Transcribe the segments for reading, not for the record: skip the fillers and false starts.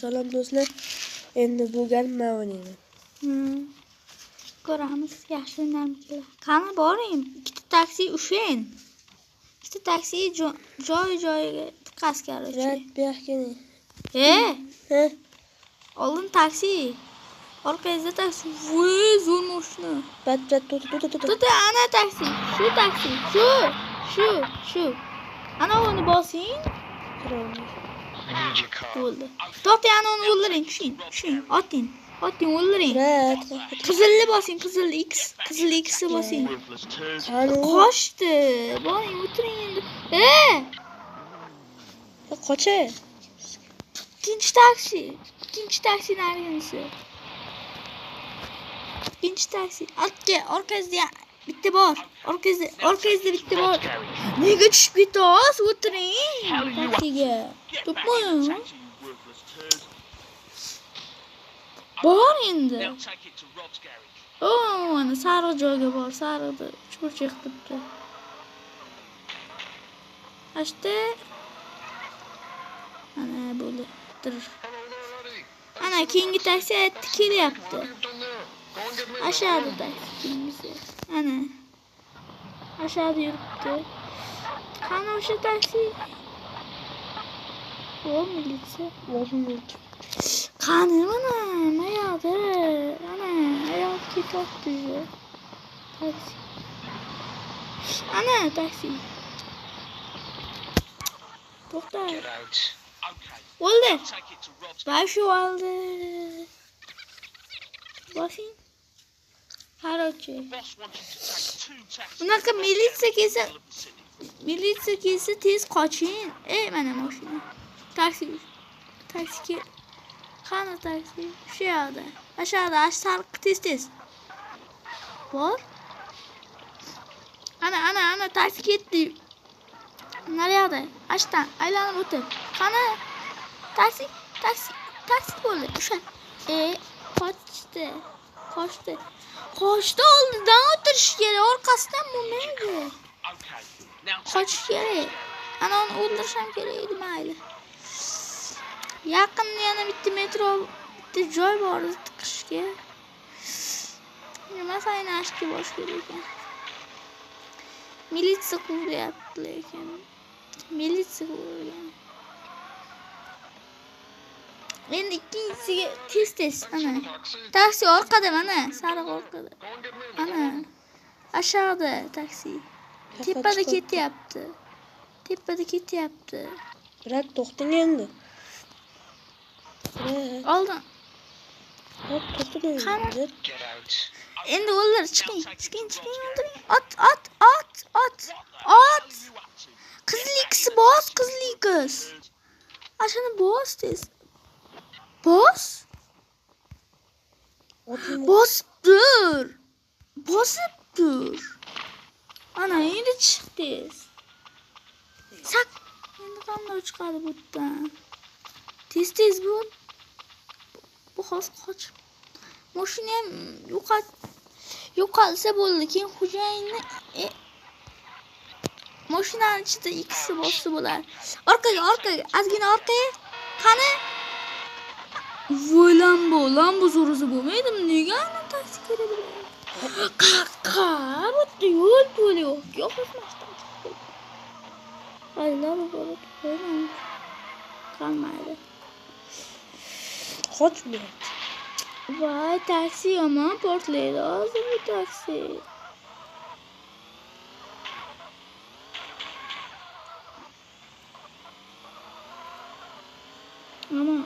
Salom do'stlar. Endi bu gal men o'ynayman. Ko'ramiz, yaxshi o'ynarmikilar. Qani boring, ikkita taksi ushlang. Ikkita taksi joy-joyiga tiqasiz, короче. Rad bu yoqqa keling. E, oldin taksi. Orqangizda taksi. Voy, zo'r mashina. Bat bat to'xta to'xta to'xta. To'xta, ana taksi. Shu taksi. Shu, shu, shu. Ana uni bosing. Bo'ldi. To'xta, ana uni o'ldiring, tushing, tushing, oting. Oting, o'ldiring. Rad. Qizilni bosing, qizil X, qizil X'ni bosing. Qochdi. Boring, o'tiring endi. Qocha. Ikkinchi taksi. Ikkinchi taksi narigisi. Ikkinchi taksi. Orqa, orqangizda bitta bor. Orqangizda, orqangizda bitta bor. Nega tushib ketasiz? O'tiring taksiga. To'pmi? Bor endi. O, mana sariq joyga bor, sariqda uchburchak qilibdi. Ashta. Ana bo'ldi. Tur. Ana keyingi taksi aytdi kelyapti. Aşağıda taksi keyingisi. Ana. Aşağıda yuribdi. Qani o'sha taksi? O militsiya. Qani mana mayada. Ana ayol ketyapti. Taksi. Ana taksi. To'xta. O'ldi. Boshi oldi. Bosing. Короче. Bunaqa militsiya kelsa, militsiya kelsa tez qoching. Ey, mana mashina. Taksi. Taksi kel. Qani taksi? Shu yoqda. Aşağıda, aşağı tez tez. Bor. Ana, ana, ana taksi ketdi. Nariyoqda. Ashdan aylanib o'tib. Qani? Taksi, taksi, taksi bo'ldi. O'sha. Qochdi. Qochdi. Qochdi, oldidan o'tirish kerak, orqasidan bo'lmaydi. Qochish kerak. Ana uni o'ldirish ham kerak edi, mayli. Yaqinda yana bitta metro, bitta joy bor edi tiqishga. Nima saynashga bosh kerak ekan. Militsiya quvlayapti lekin. Militsiya quvlagan. Endi ikkinchisiga tez tez ana. Taksi orqada mana, sariq orqada. Ana. Aşağıda taksi. Tepada ketyapti. Tepada ketyapti. Rad to'xtang endi. Oldin. To'xtang. Qani? Endi o'ldir, chiqing, chiqing, chiqing, o'ldiring. Ot, ot, ot, ot. Ot. Qizil X bos, qizil X. Ashuni bos tez. Bos. Bosib tur. Bosib tur. Ana endi chiq tez. Sak. Endi qanday chiqadi bu yerdan? Tez tez bo'l. Bu hozir qochib. Mashina ham yo'qolsa bo'ldi. Keyin xo'jayinni mashinani ichida ikkisi bossa bo'lar. Orqaga, orqaga, ozgina orqaga. Qani? Voy, Lambo, Lambo so'rasa bo'lmaydimi? Nega ana taksi kerak bo'ladi? Qaqa, bu yerda yo'l puli yo'q. Yo'q, mashina chiqdi. Ay, Lambo bo'lib qo'yman. Qolmaydi. Qochmayapti. Voy, taksi yomon portlaydi hozir bu taksi. Ama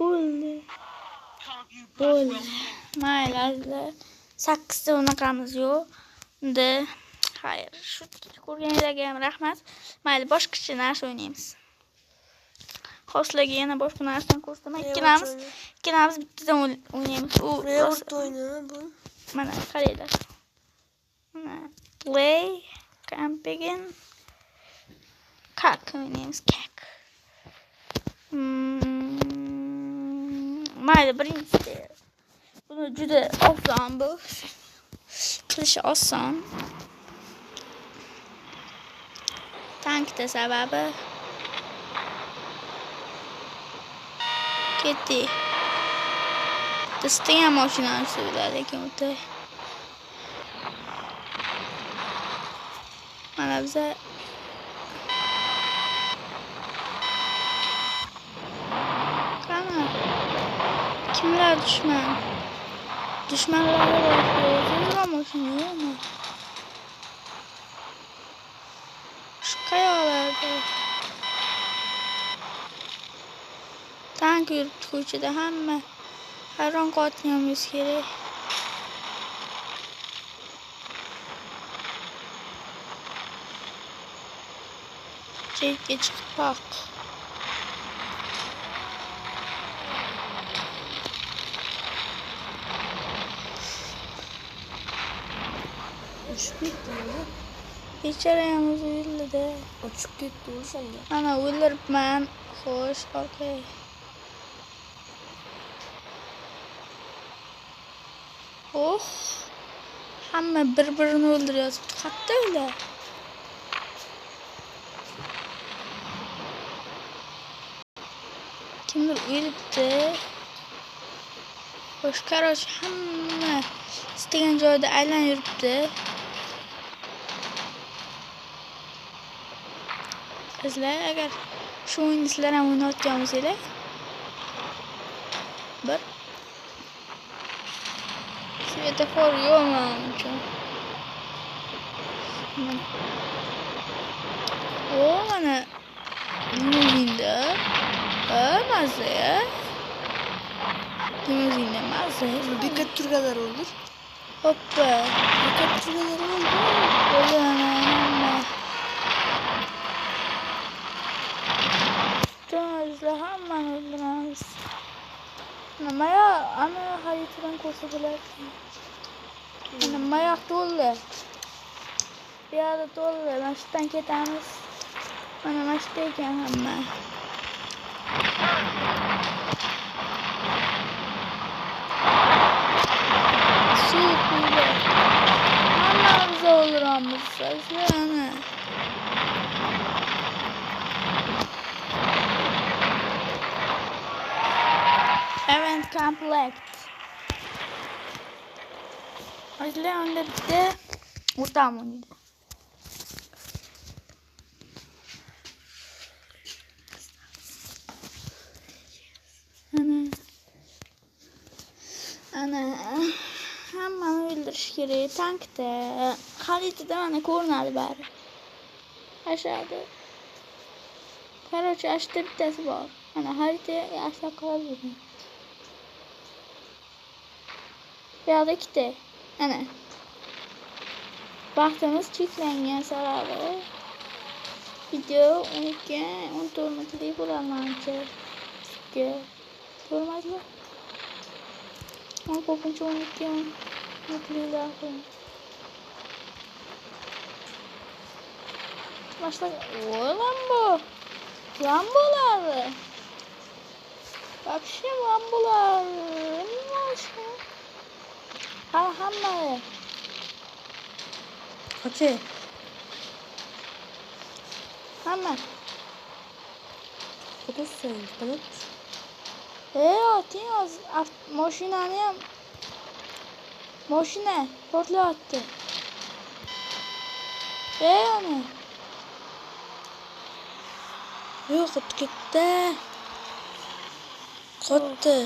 o'ldi. Bo'ldi. Mayli, azizlar. 8 ta unaqamiz yo'q. Endi xayr, shu ko'rganinglarga ham rahmat. Mayli, boshqacha narsa o'ynaymiz. Hozirlarga yana boshqa narsani ko'rsataman. Ikkalamiz bittadan o'ynaymiz. U o'yini bu. Mana qaranglar. Mana play camping kak o'ynaymiz, kak. Mayli, birinchisi. Buni juda oson bu. Qilishi oson. Tankda sababi. Ketdik. Istagan mashinani suvlar lekin o'ta. Mana biza qani kimlar dushman? Dushmanlarga borib mashina yo'qmi? Shu qayoqlarda? Tank yuribdi ko'chada, hamma hayron qotganimiz kerak. Chetga chiqib boq. Uchib ketdi. Bechora ham o'zi o'ldi-da. Uchib ketdi o'shanga. Ana o'ldiribman. Xo'sh, okey. Oh, hamma bir-birini o'ldiryapti. Qayerda ular? Kimdir o'libdi. Xo'sh, короче, hamma istagan joyda aylanib yuribdi. Sizlar agar shu o'yinni sizlar ham o'ynayotgan bo'lsanglar, bir svetofor yo'q menimcha. O, mana limuzinda. Ha, mazza. Limuzinda mazza. Bekat turganlar o'ldir. Hoppa. Bekat turganlar o'ldir. O'ldi hamma. Bizlar hammani o'ldiramiz. Nima ana xaritadan ko'rsa bo'ladi. Mana mayoq to'ldi. Bu yoqda to'ldi. Mana shu yerdan ketamiz. Mana shu yerda ekan hamma. Suv quydi. Hammamiz o'ldiramiz. Sizlar ana. Event complete. Azizlar, unda bitta o'rtog'im o'ynaydi. Ana hammani o'ldirish kerak. Tankda, xaritada mana ko'rinadi bari. Aşağıda. Короче, ashta bittasi bor. Mana xarita aslo qoladi. Bu yoqda ikkita. Ana. Baxtimiz cheklangan sababi video 12 14 minutlik bo'ladi manimcha. To'g'rimasmi? Ko'pincha 12 minutliklar qo'yamiz. Başla. O Lambo. Lambolar. Вообще Lambolar. Ha, hamma. Okey. Hamma. Qo'shsin, qilib. Oting hozir mashinani ham mashina portlayapti. Ana. Yo'q, qotib ketdi. Qotdi.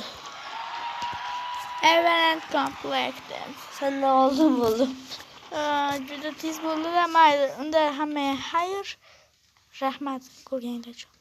Event completed. Sendan oldin bo'ldim. Juda tez bo'ldi-da, mayli. Unda hammaga xayr. Rahmat ko'rganinglar uchun.